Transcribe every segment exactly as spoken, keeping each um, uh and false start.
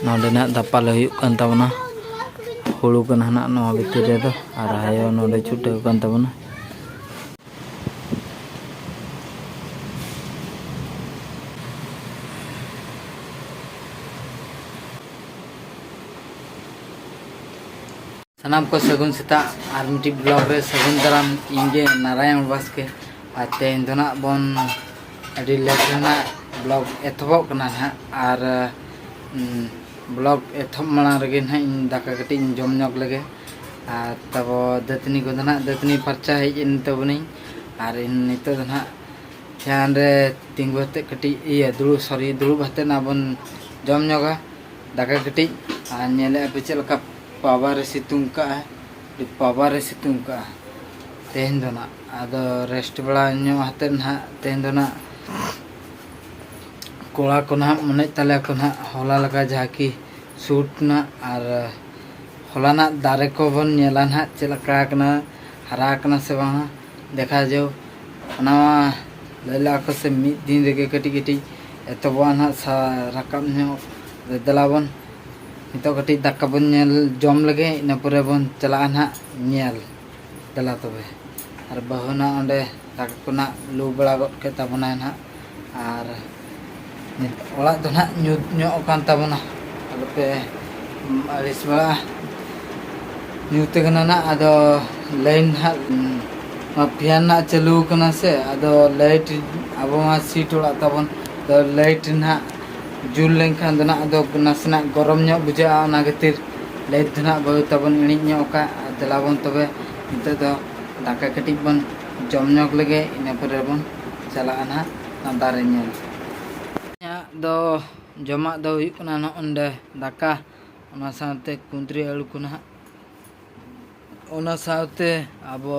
ᱱᱚᱰᱮ ᱱᱟᱦᱟᱜ ᱫᱟᱯᱟᱞ ᱦᱩᱭᱩᱜ ᱠᱟᱱ ᱛᱟᱵᱚᱱᱟ᱾ ᱦᱩᱲᱩ ᱠᱟᱱᱟ ᱱᱟᱦᱟᱜ ᱱᱚᱣᱟ ᱵᱷᱤᱛᱤᱨ ᱨᱮᱫᱚ, ᱟᱨ ᱟᱭᱳ ᱱᱚᱰᱮ ᱪᱷᱩᱴᱟᱹᱣ ᱠᱟᱱ ᱛᱟᱵᱚᱱᱟ᱾ ᱥᱟᱱᱟᱢ ᱠᱚ ᱥᱟᱹᱜᱩᱱ ᱥᱮᱛᱟᱜ, ᱟᱨ ᱢᱤᱫᱴᱤᱡ ᱵᱞᱚᱜ ᱨᱮ ᱥᱟᱹᱜᱩᱱ ᱫᱟᱨᱟᱢ᱾ ᱤᱧ ᱜᱮ ᱱᱟᱨᱟᱭᱚᱱ ᱵᱟᱥᱠᱮ, ᱟᱨ ᱛᱮᱦᱮᱧ ᱫᱚ ᱱᱟᱜ ᱵᱚᱱ ᱟᱹᱰᱤ ᱞᱮᱴ ᱨᱮᱱᱟᱜ ᱵᱞᱚᱜ ᱮᱛᱚᱦᱚᱵᱚᱜ ᱠᱟᱱᱟ ᱱᱟᱦᱟᱜ, ᱟᱨ ᱩᱸ, ᱵᱞᱚᱜ ᱮᱛᱚᱦᱚᱵ ᱢᱟᱲᱟᱝ ᱨᱮᱜᱮ ᱱᱟᱦᱟᱜ ᱤᱧ ᱫᱟᱠᱟ ᱠᱟᱹᱴᱤᱡ ᱤᱧ ᱡᱚᱢ ᱧᱚᱜ ᱞᱮᱜᱮ᱾ ᱟᱨ ᱛᱟᱵᱚ ᱫᱟᱹᱛᱟᱹᱱᱤ ᱠᱚᱫᱚ ᱱᱟᱦᱟᱜ ᱫᱟᱹᱛᱟᱹᱱᱤ ᱯᱷᱟᱨᱪᱟ ᱦᱮᱡ ᱮᱱ ᱛᱟᱵᱚᱱᱟᱹᱧ, ᱟᱨ ᱤᱧ ᱱᱤᱛᱚᱜ ᱫᱚ ᱱᱟᱦᱟᱜ ᱯᱷᱮᱱ ᱨᱮ ᱛᱤᱸᱜᱩ ᱠᱟᱛᱮᱫ ᱠᱟᱹᱴᱤᱡ ᱤᱭᱟᱹ ᱫᱩᱲᱩᱵ, ᱥᱚᱨᱤ, ᱫᱩᱲᱩᱵ ᱠᱟᱛᱮᱫ ᱱᱟᱜ ᱵᱚᱱ ᱡᱚᱢ ᱧᱚᱜᱟ ᱫᱟᱠᱟ ᱠᱟᱹᱴᱤᱡ᱾ ᱟᱨ ᱧᱮᱞᱮᱫᱼᱟ ᱯᱮ ᱪᱮᱫ ᱞᱮᱠᱟ ᱯᱟᱣᱟᱨ ᱮ ᱥᱤᱛᱩᱝ ᱠᱟᱜᱼᱟ, ᱟᱹᱰᱤ ᱯᱟᱣᱟᱨ ᱮ ᱥᱤᱛᱩᱝ ᱠᱟᱜᱼᱟ ᱛᱮᱦᱮᱧ ᱫᱚ ᱱᱟᱜ᱾ ᱟᱫᱚ ᱨᱮᱥᱴ ᱵᱟᱲᱟ ᱧᱚᱜ ᱠᱟᱛᱮᱫ ᱱᱟᱦᱟᱜ ᱛᱮᱦᱮᱧ ᱫᱚ ᱱᱟᱜ ᱠᱚᱲᱟ ᱠᱚ ᱱᱟᱦᱟᱜ ᱢᱚᱱᱮᱭᱮᱫ ᱛᱟᱞᱮᱭᱟ ᱠᱚ ᱱᱟᱦᱟᱜ ᱦᱚᱞᱟ ᱞᱮᱠᱟ ᱡᱟᱦᱟᱸ ᱠᱤ ᱥᱩᱴ ᱱᱟᱜ, ᱟᱨ ᱦᱚᱞᱟᱱᱟᱜ ᱫᱟᱨᱮ ᱠᱚᱵᱚᱱ ᱧᱮᱞᱟ ᱱᱟᱦᱟᱜ ᱪᱮᱫ ᱞᱮᱠᱟ ᱟᱠᱟᱱᱟ, ᱦᱟᱨᱟ ᱟᱠᱟᱱᱟ ᱥᱮ ᱵᱟᱝᱟ, ᱫᱮᱠᱷᱟ ᱡᱟᱣ᱾ ᱚᱱᱟ ᱢᱟ ᱞᱟᱹᱭ ᱞᱟᱜᱼᱟ ᱠᱚ ᱥᱮ ᱢᱤᱫ ᱫᱤᱱ ᱨᱮᱜᱮ ᱠᱟᱹᱴᱤᱡ ᱠᱟᱹᱴᱤᱡ ᱮᱛᱚᱦᱚᱵᱚᱜᱼᱟ ᱱᱟᱦᱟᱜ ᱥᱟ-, ᱨᱟᱠᱟᱵ ᱧᱚᱜ᱾ ᱫᱮᱞᱟ ᱵᱚᱱ ᱱᱤᱛᱚᱜ ᱠᱟᱹᱴᱤᱡ ᱫᱟᱠᱟ ᱵᱚᱱ ᱧᱮᱞ ᱡᱚᱢ ᱞᱮᱜᱮ, ᱤᱱᱟᱹ ᱯᱚᱨᱮ ᱵᱚᱱ ᱪᱟᱞᱟᱜᱼᱟ ᱱᱟᱦᱟᱜ ᱧᱮᱞ᱾ ᱫᱮᱞᱟ ᱛᱚᱵᱮ, ᱟᱨ ᱵᱟᱹᱦᱩ ᱱᱟᱜ ᱚᱸᱰᱮ ᱫᱟᱠᱟ ᱠᱚ ᱱᱟᱜ ᱞᱩ ᱵᱟᱲᱟ ᱜᱚᱫ ᱠᱮᱫ ᱛᱟᱵᱚᱱᱟᱭ ᱱᱟᱜ᱾ ᱟᱨ ᱱᱤᱛ ᱚᱲᱟᱜ ᱫᱚ ᱱᱟᱜ ᱧᱩᱛ ᱧᱚᱜ ᱟᱠᱟᱱ ᱛᱟᱵᱚᱱᱟ, ᱟᱞᱚᱯᱮ ᱟᱹᱲᱤᱥ ᱵᱟᱲᱟᱜᱼᱟ᱾ ᱧᱩᱛ ᱟᱠᱟᱱᱟ ᱱᱟᱜ, ᱟᱫᱚ ᱞᱟᱭᱤᱱ ᱱᱟᱜ, ᱱᱚᱣᱟ ᱯᱷᱮᱱ ᱱᱟᱜ ᱪᱟᱹᱞᱩ ᱟᱠᱟᱱᱟ ᱥᱮ, ᱟᱫᱚ ᱞᱟᱭᱤᱴ, ᱟᱵᱚ ᱢᱟ ᱥᱤᱴ ᱚᱲᱟᱜ ᱛᱟᱵᱚᱱ, ᱟᱫᱚ ᱞᱟᱭᱤᱴ ᱱᱟᱜ ᱡᱩᱞ ᱞᱮᱱᱠᱷᱟᱱ ᱫᱚ ᱱᱟᱜ ᱟᱫᱚ ᱱᱟᱥᱮᱱᱟᱜ ᱜᱚᱨᱚᱢ ᱧᱚᱜ ᱵᱩᱡᱷᱟᱹᱜᱼᱟ, ᱚᱱᱟ ᱠᱷᱟᱹᱛᱤᱨ ᱞᱟᱭᱤᱴ ᱫᱚ ᱱᱟᱜ ᱵᱟᱹᱦᱩ ᱛᱟᱵᱚᱱ ᱤᱬᱤᱡ ᱧᱚᱜ ᱟᱠᱟᱫ᱾ ᱟᱨ ᱫᱮᱞᱟ ᱵᱚᱱ ᱛᱚᱵᱮ ᱱᱤᱛᱚᱜ ᱫᱚ ᱫᱟᱠᱟ ᱠᱟᱹᱴᱤᱡ ᱵᱚᱱ ᱡᱚᱢ ᱧᱚᱜ ᱞᱮᱜᱮ, ᱤᱱᱟᱹ ᱯᱚᱨᱮ ᱵᱚᱱ ᱪᱟᱞᱟᱜᱼᱟ ᱱᱟᱦᱟᱜ ᱚᱱᱟ ᱫᱟᱨᱮ ᱧᱮᱞ᱾ ᱤᱧᱟᱹᱜ ᱫᱚ ᱡᱚᱢᱟᱜ ᱫᱚ ᱦᱩᱭᱩᱜ ᱠᱟᱱᱟ ᱱᱚᱜᱼᱚ ᱱᱚᱰᱮ ᱫᱟᱠᱟ, ᱚᱱᱟ ᱥᱟᱶᱛᱮ ᱠᱩᱸᱫᱽᱨᱤ ᱟᱹᱞᱩ ᱠᱚ ᱱᱟᱦᱟᱜ, ᱚᱱᱟ ᱥᱟᱶᱛᱮ ᱟᱵᱚ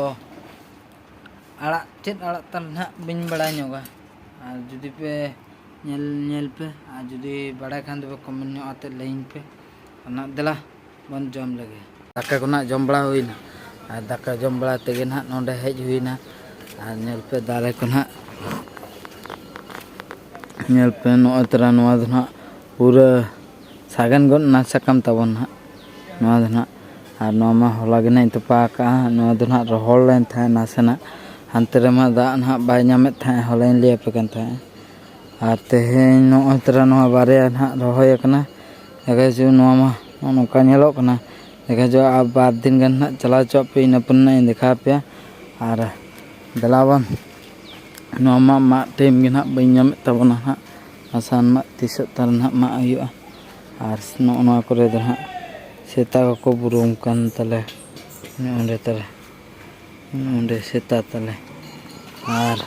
ᱟᱲᱟᱜ, ᱪᱮᱫ ᱟᱲᱟᱜ ᱛᱟᱞᱮ ᱱᱟᱦᱟᱜ ᱵᱟᱹᱧ ᱵᱟᱲᱟᱭ ᱧᱚᱜᱟ᱾ ᱟᱨ ᱡᱩᱫᱤ ᱯᱮ ᱧᱮᱞ, ᱧᱮᱞ ᱯᱮ, ᱟᱨ ᱡᱩᱫᱤ ᱵᱟᱲᱟᱭ ᱠᱷᱟᱱ ᱫᱚᱯᱮ ᱠᱚᱢᱮᱱᱴ ᱧᱚᱜ ᱟᱛᱮᱫ ᱞᱟᱹᱭᱟᱹᱧ ᱯᱮ᱾ ᱚᱱᱟ ᱫᱮᱞᱟ ᱵᱚᱱ ᱡᱚᱢ ᱞᱮᱜᱮ᱾ ᱫᱟᱠᱟ ᱠᱚ ᱱᱟᱜ ᱡᱚᱢ ᱵᱟᱲᱟ ᱦᱩᱭᱱᱟ, ᱟᱨ ᱫᱟᱠᱟ ᱡᱚᱢ ᱵᱟᱲᱟ ᱛᱮᱜᱮ ᱱᱟᱜ ᱱᱚᱰᱮ ᱦᱮᱡ ᱦᱩᱭᱱᱟ᱾ ᱟᱨ ᱧᱮᱞ ᱯᱮ ᱫᱟᱨᱮ ᱠᱚ ᱱᱟᱜ, ᱧᱮᱞ ᱯᱮ ᱱᱚᱜᱼᱚᱭ ᱛᱚᱨᱟ ᱱᱚᱣᱟ ᱫᱚ ᱱᱟᱜ ᱯᱩᱨᱟᱹ ᱥᱟᱜᱮᱱ ᱜᱚᱫ ᱮᱱᱟ ᱥᱟᱠᱟᱢ ᱛᱟᱵᱚᱱ ᱱᱟᱦᱟᱜ, ᱱᱚᱣᱟ ᱫᱚ ᱱᱟᱦᱟᱜ᱾ ᱟᱨ ᱱᱚᱣᱟ ᱢᱟ ᱦᱚᱞᱟ ᱜᱮ ᱱᱟᱦᱟᱜ ᱤᱧ ᱛᱚᱯᱟ ᱟᱠᱟᱫᱼᱟ, ᱱᱚᱣᱟ ᱫᱚ ᱱᱟᱦᱟᱜ ᱨᱚᱦᱚᱲ ᱞᱮᱱ ᱛᱟᱦᱮᱸᱫ ᱱᱟᱥᱮᱱᱟᱜ, ᱦᱟᱱᱛᱮ ᱨᱮᱢᱟ ᱫᱟᱜ ᱱᱟᱦᱟᱜ ᱵᱟᱭ ᱧᱟᱢᱮᱫ ᱛᱟᱦᱮᱸᱫ, ᱦᱚᱞᱟᱧ ᱞᱟᱹᱭ ᱟᱯᱮ ᱠᱟᱱ ᱛᱟᱦᱮᱸᱫ᱾ ᱟᱨ ᱛᱮᱦᱮᱧ ᱱᱚᱜᱼᱚᱭ ᱛᱚᱨᱟ ᱱᱚᱣᱟ ᱵᱟᱨᱭᱟ ᱱᱟᱦᱟᱜ ᱨᱚᱦᱚᱭ ᱟᱠᱟᱱᱟ, ᱫᱮᱠᱷᱟ ᱦᱤᱡᱩᱜ ᱱᱚᱣᱟ ᱢᱟ ᱱᱚᱜᱼᱚ ᱱᱚᱝᱠᱟ ᱧᱮᱞᱚᱜ ᱠᱟᱱᱟ, ᱫᱮᱠᱷᱟ ᱦᱤᱡᱩᱜ ᱟᱨ ᱵᱟᱨ ᱫᱤᱱ ᱜᱟᱱ ᱱᱟᱦᱟᱜ ᱪᱟᱞᱟᱣ ᱦᱚᱪᱚᱣᱟᱜ ᱯᱮ, ᱤᱱᱟᱹ ᱯᱚᱨᱮ ᱱᱟᱦᱟᱜ ᱤᱧ ᱫᱮᱠᱷᱟᱣ ᱟᱯᱮᱭᱟ᱾ ᱟᱨ ᱫᱮᱞᱟ ᱵᱚᱱ, ᱱᱚᱣᱟ ᱢᱟ ᱢᱟᱜ ᱴᱟᱭᱤᱢ ᱜᱮ ᱱᱟᱦᱟᱜ ᱵᱟᱹᱧ ᱧᱟᱢᱮᱫ ᱛᱟᱵᱚᱱᱟ ᱱᱟᱦᱟᱜ, ᱟᱥᱟᱱ ᱢᱟᱜ ᱛᱤᱥᱚᱜ ᱛᱟᱨ ᱱᱟᱦᱟᱜ ᱢᱟᱜ ᱦᱩᱭᱩᱜᱼᱟ᱾ ᱟᱨ ᱱᱚᱜᱼᱚ ᱱᱚᱣᱟ ᱠᱚᱨᱮ ᱫᱚ ᱱᱟᱦᱟᱜ ᱥᱮᱛᱟ ᱠᱚᱠᱚ ᱵᱩᱨᱩᱢ ᱠᱟᱱ ᱛᱟᱞᱮ, ᱱᱚᱜᱼᱚ ᱱᱚᱸᱰᱮ ᱛᱟᱞᱮ, ᱱᱚᱜᱼᱚ ᱱᱚᱸᱰᱮ ᱥᱮᱛᱟ ᱛᱟᱞᱮ, ᱟᱨ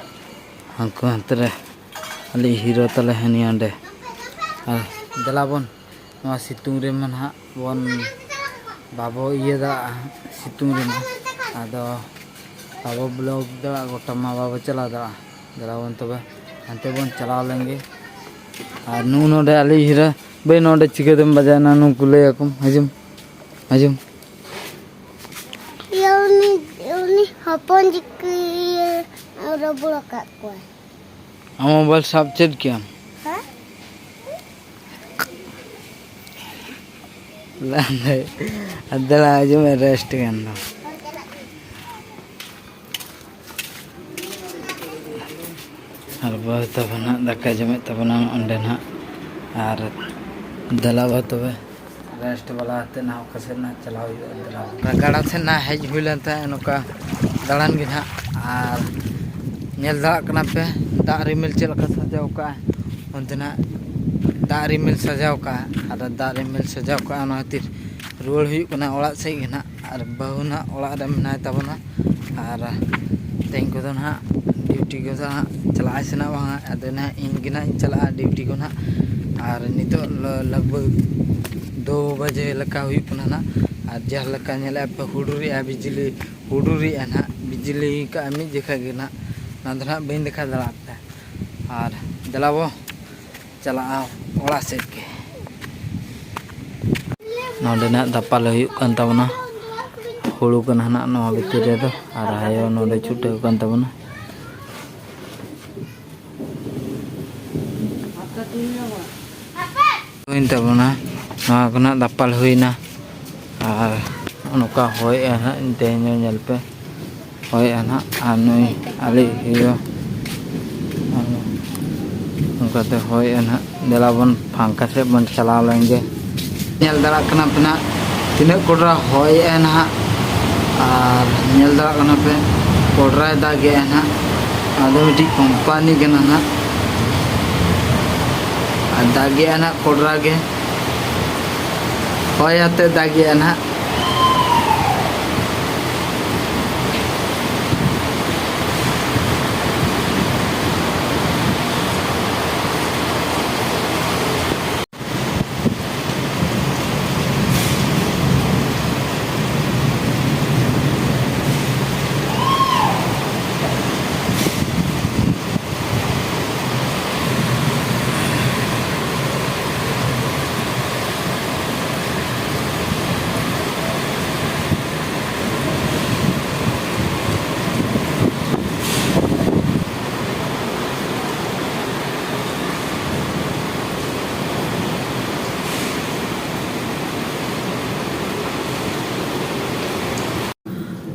ᱦᱟᱱᱠᱩ ᱦᱟᱱᱛᱮ ᱨᱮ ᱟᱞᱮ ᱦᱤᱨᱳ ᱛᱟᱞᱮ ᱦᱟᱹᱱᱤ ᱚᱸᱰᱮ᱾ ᱟᱨ ᱫᱮᱞᱟ ᱵᱚᱱ, ᱱᱚᱣᱟ ᱥᱤᱛᱩᱝ ᱨᱮᱢᱟ ᱱᱟᱦᱟᱜ ᱵᱚᱱ ᱵᱟᱵᱚ ᱤᱭᱟᱹ ᱫᱟᱲᱮᱭᱟᱜᱼᱟ, ᱥᱤᱛᱩᱝ ᱨᱮᱢᱟ᱾ ᱟᱫᱚ ᱵᱟᱵᱚ ᱵᱞᱚᱜ ᱫᱟᱲᱮᱭᱟᱜᱼᱟ, ᱜᱚᱴᱟ ᱢᱟ ᱵᱟᱵᱚ ᱪᱟᱞᱟᱣ ᱫᱟᱲᱮᱭᱟᱜᱼᱟ᱾ ᱫᱮᱞᱟ ᱵᱚᱱ ᱛᱚᱵᱮ ᱦᱟᱱᱛᱮ ᱵᱚᱱ ᱪᱟᱞᱟᱣ ᱞᱮᱱ ᱜᱮ᱾ ᱟᱨ ᱱᱩᱜᱼᱩ ᱱᱚᱰᱮ ᱟᱞᱮ ᱦᱤᱨᱟᱹ ᱵᱟᱹᱭ, ᱱᱚᱰᱮ ᱪᱤᱠᱟᱹᱛᱮᱢ ᱵᱟᱡᱟᱣᱮᱱᱟ? ᱱᱩᱠᱩ ᱞᱟᱹᱭ ᱟᱠᱚᱢ, ᱦᱤᱡᱩᱜ, ᱦᱤᱡᱩᱜ᱾ ᱤᱭᱟᱹ, ᱩᱱᱤ, ᱩᱱᱤ ᱦᱚᱯᱚᱱ ᱡᱤᱠᱤ ᱨᱚᱵᱚᱲ ᱟᱠᱟᱫ ᱠᱚᱣᱟᱭ᱾ ᱟᱢ ᱢᱳᱵᱟᱭᱤᱞ ᱥᱟᱵ ᱪᱮᱫ ᱠᱮᱜᱼᱟᱢ? ᱦᱮᱸ? ᱞᱟᱸᱫᱟᱭ᱾ ᱟᱫᱚ ᱦᱤᱡᱩᱜ ᱢᱮ, ᱨᱮᱥᱴ ᱜᱟᱱ ᱫᱚ᱾ ᱟᱨ ᱵᱟᱹᱦᱩ ᱛᱟᱵᱚᱱ ᱦᱟᱸᱜ ᱫᱟᱠᱟ ᱡᱚᱢᱮᱫ ᱛᱟᱵᱚᱱᱟ ᱚᱸᱰᱮ ᱱᱟᱦᱟᱜ᱾ ᱟᱨ ᱫᱮᱞᱟ ᱵᱟ ᱛᱚᱵᱮ ᱨᱮᱥᱴ ᱵᱟᱞᱟ ᱟᱛᱮ ᱱᱟᱦᱟᱜ ᱚᱠᱟ ᱥᱮᱫ ᱱᱟᱦᱟᱜ ᱪᱟᱞᱟᱣ ᱦᱩᱭᱩᱜᱼᱟ᱾ ᱫᱮᱞᱟ ᱵᱟ᱾ ᱜᱟᱰᱟ ᱥᱮᱫ ᱱᱟᱦᱟᱜ ᱦᱮᱡ ᱦᱩᱭ ᱞᱮᱱ ᱛᱟᱦᱮᱸᱫ ᱱᱚᱝᱠᱟ ᱫᱟᱬᱟᱱ ᱜᱮ ᱱᱟᱦᱟᱜ᱾ ᱟᱨ ᱧᱮᱞ ᱫᱟᱲᱮᱭᱟᱜ ᱠᱟᱱᱟ ᱯᱮ ᱫᱟᱜ ᱨᱤᱢᱤᱞ ᱪᱮᱫ ᱞᱮᱠᱟ ᱥᱟᱡᱟᱣ ᱠᱟᱜᱼᱟ᱾ ᱚᱱᱛᱮ ᱱᱟᱦᱟᱜ ᱫᱟᱜ ᱨᱤᱢᱤᱞ ᱥᱟᱡᱟᱣ ᱠᱟᱜᱼᱟ᱾ ᱟᱨ ᱫᱟᱜ ᱨᱤᱢᱤᱞ ᱥᱟᱡᱟᱣ ᱠᱟᱜᱼᱟ, ᱚᱱᱟ ᱠᱷᱟᱹᱛᱤᱨ ᱨᱩᱣᱟᱹᱲ ᱦᱩᱭᱩᱜ ᱠᱟᱱᱟ ᱚᱲᱟᱜ ᱥᱮᱫ ᱜᱮ ᱱᱟᱦᱟᱜ᱾ ᱟᱨ ᱵᱟᱹᱦᱩ ᱱᱟᱦᱟᱜ ᱚᱲᱟᱜ ᱨᱮ ᱢᱮᱱᱟᱭ ᱛᱟᱵᱚᱱᱟ᱾ ᱟᱨ ᱛᱮᱦᱮᱧ ᱠᱚᱫᱚ ᱱᱟᱦᱟᱜ ᱰᱤᱭᱩᱴᱤ ᱠᱚᱫᱚ ᱱᱟᱦᱟᱜ ᱪᱟᱞᱟᱜ ᱟᱭ ᱥᱮ ᱱᱟᱦᱟᱜ ᱵᱟᱝᱟ, ᱟᱫᱚ ᱱᱟᱦᱟᱜ ᱤᱧ ᱜᱮ ᱱᱟᱦᱟᱜ ᱤᱧ ᱪᱟᱞᱟᱜᱼᱟ ᱰᱤᱭᱩᱴᱤ ᱠᱚ ᱱᱟᱦᱟᱜ᱾ ᱟᱨ ᱱᱤᱛᱚᱜ ᱞᱟ-, ᱞᱟᱜᱽ ᱵᱷᱟᱜᱽ ᱫᱩ ᱵᱟᱡᱮ ᱞᱮᱠᱟ ᱦᱩᱭᱩᱜ ᱠᱟᱱᱟ ᱱᱟᱦᱟᱜ᱾ ᱟᱨ ᱡᱟᱦᱟᱸ ᱞᱮᱠᱟ ᱧᱮᱞᱮᱫᱼᱟ ᱯᱮ, ᱦᱩᱰᱩᱨᱮᱜᱼᱟ ᱵᱤᱡᱽᱞᱤ, ᱦᱩᱰᱩᱨᱮᱜᱼᱟ ᱱᱟᱦᱟᱜ, ᱵᱤᱡᱽᱞᱤ ᱠᱟᱜᱼᱟ ᱢᱤᱫ ᱡᱚᱠᱷᱟ ᱜᱮ ᱱᱟᱦᱟᱜ᱾ ᱚᱱᱟ ᱫᱚ ᱱᱟᱦᱟᱜ ᱵᱟᱹᱧ ᱫᱮᱠᱷᱟᱣ ᱫᱟᱲᱮᱭᱟᱜ ᱯᱮ᱾ ᱟᱨ ᱫᱮᱞᱟ ᱵᱚ ᱪᱟᱞᱟᱜᱼᱟ ᱚᱲᱟᱜ ᱥᱮᱫ ᱜᱮ᱾ ᱱᱚᱰᱮ ᱱᱟᱦᱟᱜ ᱫᱟᱯᱟᱞ ᱦᱩᱭᱩᱜ ᱠᱟᱱ ᱛᱟᱵᱚᱱᱟ, ᱦᱩᱲᱩ ᱠᱚ ᱱᱟᱦᱟᱜ ᱱᱚᱣᱟ ᱵᱷᱤᱛᱤᱨ ᱨᱮᱫᱚ, ᱟᱨ ᱟᱭᱳ ᱱᱚᱰᱮ ᱪᱷᱩᱴᱟᱹᱣ ᱠᱟᱱ ᱛᱟᱵᱚᱱᱟ᱾ ᱦᱩᱭᱮᱱ ᱛᱟᱵᱚᱱᱟ ᱱᱚᱣᱟ ᱠᱚ ᱱᱟᱦᱟᱜ ᱫᱟᱯᱟᱞ ᱦᱩᱭᱱᱟ᱾ ᱟᱨ ᱱᱚᱝᱠᱟ ᱦᱚᱭᱮᱜᱼᱟ ᱱᱟᱦᱟᱜ, ᱛᱮᱦᱮᱧ ᱦᱚᱸ ᱧᱮᱞ ᱯᱮ, ᱦᱚᱭᱮᱜᱼᱟ ᱱᱟᱦᱟᱜ᱾ ᱟᱨ ᱱᱩᱭ ᱟᱞᱮ ᱦᱤᱨᱳ ᱱᱚᱝᱠᱟᱛᱮ ᱦᱚᱭᱮᱜᱼᱟ ᱱᱟᱦᱟᱜ᱾ ᱫᱮᱞᱟ ᱵᱚᱱ ᱯᱷᱟᱝᱠᱟ ᱥᱮᱫ ᱵᱚᱱ ᱪᱟᱞᱟᱣ ᱞᱮᱱ ᱜᱮ᱾ ᱧᱮᱞ ᱫᱟᱲᱮᱭᱟᱜ ᱠᱟᱱᱟ ᱯᱮ ᱱᱟᱦᱟᱜ, ᱛᱤᱱᱟᱹᱜ ᱠᱚᱰᱨᱟ ᱦᱚᱭᱮᱜᱼᱟ ᱱᱟᱦᱟᱜ᱾ ᱟᱨ ᱧᱮᱞ ᱫᱟᱲᱮᱭᱟᱜ ᱠᱟᱱᱟ ᱯᱮ, ᱠᱚᱰᱨᱟᱭ ᱫᱟᱜᱮᱜᱼᱟ ᱱᱟᱦᱟᱜ᱾ ᱟᱫᱚ ᱢᱤᱫᱴᱤᱡ ᱠᱳᱢᱯᱟᱱᱤ ᱠᱟᱱᱟ ᱱᱟᱦᱟᱜ᱾ ᱟᱨ ᱫᱟᱜᱮᱜᱼᱟ ᱱᱟᱦᱟᱜ ᱠᱚᱰᱨᱟ ᱜᱮ᱾ ᱦᱚᱭ ᱟᱛᱮ ᱫᱟᱜᱮᱜᱼᱟ ᱱᱟᱦᱟᱜ᱾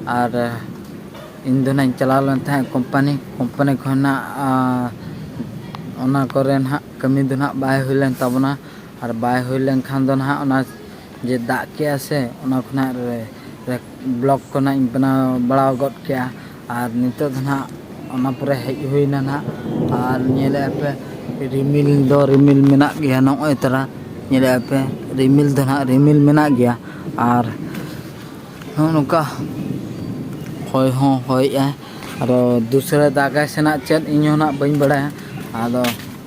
ᱟᱨ ᱤᱧ ᱫᱚ ᱱᱟᱦᱟᱜ ᱤᱧ ᱪᱟᱞᱟᱣ ᱞᱮᱱ ᱛᱟᱦᱮᱸᱫ ᱠᱳᱢᱯᱟᱱᱤ, ᱠᱳᱢᱯᱟᱱᱤ ᱠᱷᱚᱱᱟᱜ, ᱟᱸ, ᱚᱱᱟ ᱠᱚᱨᱮ ᱱᱟᱦᱟᱜ ᱠᱟᱹᱢᱤ ᱫᱚ ᱱᱟᱦᱟᱜ ᱵᱟᱭ ᱦᱩᱭ ᱞᱮᱱ ᱛᱟᱵᱚᱱᱟ᱾ ᱟᱨ ᱵᱟᱭ ᱦᱩᱭ ᱞᱮᱱᱠᱷᱟᱱ ᱫᱚ ᱱᱟᱦᱟᱜ ᱚᱱᱟ ᱡᱮ ᱫᱟᱜ ᱠᱮᱜᱼᱟ ᱥᱮ, ᱚᱱᱟ ᱠᱷᱚᱱᱟᱜ ᱨᱮ, ᱨᱮ, ᱵᱞᱚᱠ ᱠᱚ ᱱᱟᱦᱟᱜ ᱤᱧ ᱵᱮᱱᱟᱣ ᱵᱟᱲᱟ ᱜᱚᱫ ᱠᱮᱜᱼᱟ᱾ ᱟᱨ ᱱᱤᱛᱚᱜ ᱫᱚ ᱱᱟᱦᱟᱜ ᱚᱱᱟ ᱯᱚᱨᱮ ᱦᱮᱡ ᱦᱩᱭᱱᱟ ᱱᱟᱦᱟᱜ᱾ ᱟᱨ ᱧᱮᱞᱮᱜᱼᱟ ᱯᱮ, ᱨᱤᱢᱤᱞ ᱫᱚ ᱨᱤᱢᱤᱞ ᱢᱮᱱᱟᱜ ᱜᱮᱭᱟ ᱱᱚᱜᱼᱚᱭ ᱛᱟᱨᱟ᱾ ᱧᱮᱞᱮᱜᱼᱟ ᱯᱮ, ᱨᱤᱢᱤᱞ ᱫᱚ ᱱᱟᱦᱟᱜ ᱨᱤᱢᱤᱞ ᱢᱮᱱᱟᱜ ᱜᱮᱭᱟ᱾ ᱟᱨ ᱱᱚᱜᱼᱚ ᱱᱚᱝᱠᱟ ᱦᱚᱭ ᱦᱚᱸ ᱦᱚᱭᱮᱜᱼᱟᱭ᱾ ᱟᱨᱚ ᱫᱩᱥᱨᱟᱹ ᱫᱟᱜᱟᱭ ᱥᱮ ᱱᱟᱜ ᱪᱮᱫ, ᱤᱧ ᱦᱚᱸ ᱱᱟᱜ ᱵᱟᱹᱧ ᱵᱟᱲᱟᱭᱟ᱾ ᱟᱫᱚ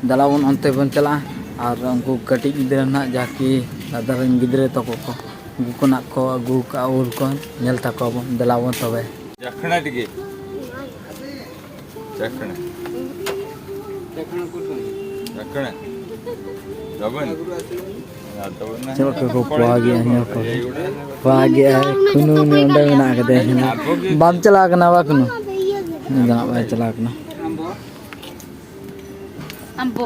ᱫᱮᱞᱟ ᱵᱚᱱ ᱚᱱᱛᱮ ᱵᱚᱱ ᱪᱟᱞᱟᱜᱼᱟ᱾ ᱟᱨ ᱩᱱᱠᱩ ᱠᱟᱹᱴᱤᱡ ᱜᱤᱫᱽᱨᱟᱹ ᱱᱟᱜ ᱡᱟᱦᱟᱸ ᱠᱤ ᱫᱟᱫᱟ ᱨᱮᱱ ᱜᱤᱫᱽᱨᱟᱹ ᱛᱟᱠᱚ ᱠᱚ, ᱩᱱᱠᱩ ᱠᱚ ᱱᱟᱜ ᱠᱚ ᱟᱹᱜᱩ ᱠᱟᱜᱼᱟ ᱩᱞ ᱠᱚ, ᱧᱮᱞ ᱛᱟᱠᱚᱣᱟ ᱵᱚᱱ᱾ ᱫᱮᱞᱟ ᱵᱚᱱ ᱛᱚᱵᱮ᱾ ᱪᱟᱠᱷᱱᱟ ᱴᱤᱠᱤ᱾ ᱪᱟᱠᱷᱱᱟ᱾ ᱪᱟᱠᱷᱱᱟ᱾ ᱵᱟᱵᱮᱱ? ᱪᱮᱫ ᱞᱮᱠᱟ ᱠᱚ ᱯᱚᱦᱟ ᱜᱮᱭᱟ, ᱧᱮᱞ ᱠᱚ᱾ ᱯᱚᱦᱟ ᱜᱮᱭᱟ, ᱠᱩᱱᱩ ᱩᱱᱤ ᱚᱸᱰᱮ ᱢᱮᱱᱟᱜ ᱟᱠᱟᱫᱮᱭᱟ᱾ ᱵᱟᱢ ᱪᱟᱞᱟᱣ ᱠᱟᱱᱟ ᱵᱟ ᱠᱩᱱᱩ? ᱩᱱᱤ ᱫᱚ ᱦᱟᱸᱜ ᱵᱟᱭ ᱪᱟᱞᱟᱣ ᱠᱟᱱᱟ᱾ ᱟᱢᱵᱚ᱾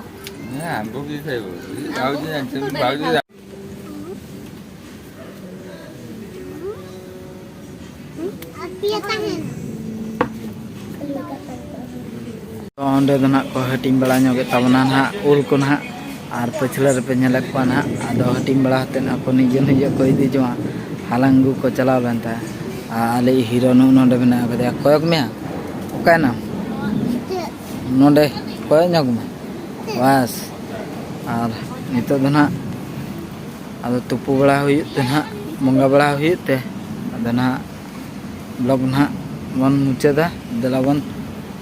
ᱦᱮᱸ, ᱟᱢᱵᱚ ᱜᱮ ᱠᱷᱟᱭᱵᱚ᱾ ᱵᱟᱵᱩᱡᱤ, ᱵᱟᱵᱩᱡᱤ᱾ ᱛᱚ, ᱚᱸᱰᱮ ᱫᱚ ᱱᱟᱦᱟᱜ ᱠᱚ ᱦᱟᱹᱴᱤᱧ ᱵᱟᱲᱟ ᱧᱚᱜᱮᱫ ᱛᱟᱵᱚᱱᱟ ᱱᱟᱦᱟᱜ ᱩᱞ ᱠᱚ ᱱᱟᱦᱟᱜ, ᱟᱨ ᱯᱟᱹᱪᱷᱞᱟᱹ ᱨᱮᱯᱮ ᱧᱮᱞᱮᱫ ᱠᱚᱣᱟ ᱱᱟᱦᱟᱜ, ᱟᱫᱚ ᱦᱟᱹᱴᱤᱧ ᱵᱟᱲᱟ ᱠᱟᱛᱮᱫ ᱟᱠᱚ ᱱᱤᱡᱮ ᱱᱤᱡᱮ ᱠᱚ ᱤᱫᱤ ᱡᱚᱝᱟ, ᱦᱟᱞᱟᱝ ᱟᱹᱜᱩ ᱠᱚ ᱪᱟᱞᱟᱣ ᱞᱮᱱ ᱛᱟᱦᱮᱸᱫ᱾ ᱟᱨ ᱟᱞᱮᱭᱤᱡ ᱦᱤᱨᱳ ᱱᱩᱜ ᱱᱚᱰᱮ ᱢᱮᱱᱟᱜ ᱟᱠᱟᱫᱮᱭᱟ, ᱠᱚᱭᱚᱜ ᱢᱮᱭᱟ, ᱚᱠᱟᱭᱮᱱᱟᱢ? ᱱᱚᱰᱮ ᱠᱚᱭᱚᱜ ᱧᱚᱜ ᱢᱮ, ᱵᱟᱥ᱾ ᱟᱨ ᱱᱤᱛᱚᱜ ᱫᱚ ᱱᱟᱦᱟᱜ ᱟᱫᱚ ᱛᱩᱯᱩ ᱵᱟᱲᱟ ᱦᱩᱭᱩᱜ ᱛᱮ ᱱᱟᱦᱟᱜ, ᱵᱚᱸᱜᱟ ᱵᱟᱲᱟ ᱦᱩᱭᱩᱜ ᱛᱮ, ᱟᱫᱚ ᱱᱟᱦᱟᱜ ᱵᱞᱚᱜ ᱱᱟᱦᱟᱜ ᱵᱚᱱ ᱢᱩᱪᱟᱹᱫᱟ᱾ ᱫᱮᱞᱟ ᱵᱚᱱ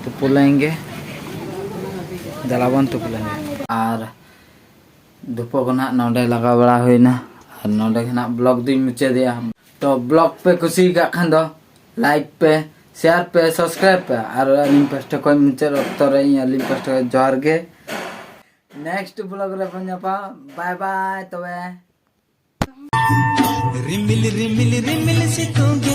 ᱛᱩᱯᱩ ᱞᱮᱱ ᱜᱮ, ᱫᱮᱞᱟ ᱵᱚᱱ ᱛᱩᱯᱩ ᱞᱮᱱ ᱜᱮ᱾ ᱟᱨ ᱫᱷᱩᱯᱟᱹ ᱠᱚ ᱱᱟᱦᱟᱜ ᱱᱚᱰᱮ ᱞᱟᱜᱟᱣ ᱵᱟᱲᱟ ᱦᱩᱭᱱᱟ, ᱟᱨ ᱱᱚᱰᱮ ᱜᱮ ᱱᱟᱦᱟᱜ ᱵᱞᱚᱜ ᱫᱩᱧ ᱢᱩᱪᱟᱹᱫᱮᱜᱼᱟ᱾ ᱛᱚ, ᱵᱞᱚᱜ ᱯᱮ ᱠᱩᱥᱤ ᱟᱠᱟᱫ ᱠᱷᱟᱱ ᱫᱚ ᱞᱟᱭᱤᱠ ᱯᱮ, ᱥᱮᱭᱟᱨ ᱯᱮ, ᱥᱟᱵᱥᱠᱨᱟᱭᱤᱵ ᱯᱮ, ᱟᱨ ᱟᱹᱞᱤᱧ ᱯᱟᱥᱴᱟ ᱠᱷᱚᱱ ᱢᱩᱪᱟᱹᱫ ᱚᱠᱛᱚ ᱨᱮ ᱤᱧ ᱟᱹᱞᱤᱧ ᱯᱟᱥᱴᱟ ᱠᱷᱚᱱ ᱡᱚᱦᱟᱨ ᱜᱮ᱾ ᱱᱮᱠᱥᱴ ᱵᱞᱚᱜ ᱨᱮ ᱵᱚᱱ ᱧᱟᱯᱟᱢ᱾ ᱵᱟᱭ ᱵᱟᱭ ᱛᱚᱵᱮ᱾ ᱨᱤᱢᱤᱞ ᱨᱤᱢᱤᱞ ᱨᱤᱢᱤᱞ ᱥᱤᱛᱩᱝ ᱜᱮ